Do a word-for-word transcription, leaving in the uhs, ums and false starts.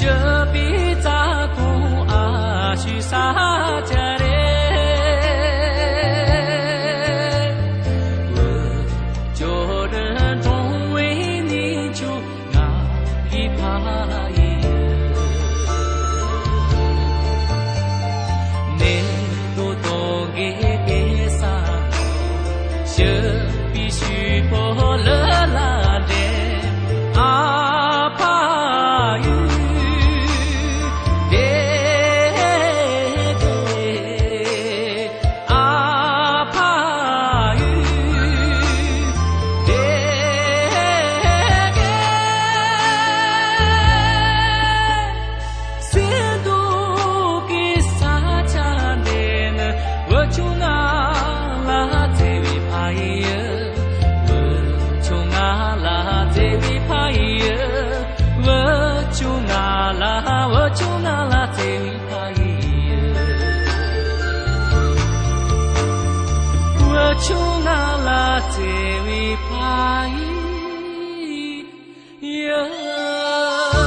སྤྱི་པའི་རྩ་ཁུངས་ཨ་ཤུ་ས་ཆ་རེད། འུ་ཅོ་རི་འབྲོང་བའི་གནས་མཆོག་ང་གི་ཕ་ཡུལ། ནས་དོ་དོ་གེ་གེ་ས་ཤི་པི་ཤི་པོ་ལི་ལ་འདྲེ་ཨ་ཕ་ཡུལ་དེ་དེ་ཨ་ཕ་ཡུལ་དེ་དེ། སེ་འདུག་གི་ས་ཆ་འདི་ནི་འུ་ཆུང་ང་ལ་བརྩེ་བའི་ཕ་ཡུལ། འུ་ཆུང་ང་ལ་བརྩེ་བའི་ཕ་ཡུལ། འུ་ཆུང་ང་ལ་འུ་ཆུང་ང་ལ་བརྩེ་བའི་ཕ་ཡུལ། འུ་ཆུང་ང་ལ་བརྩེ་བའི་ཕ་ཡུལ།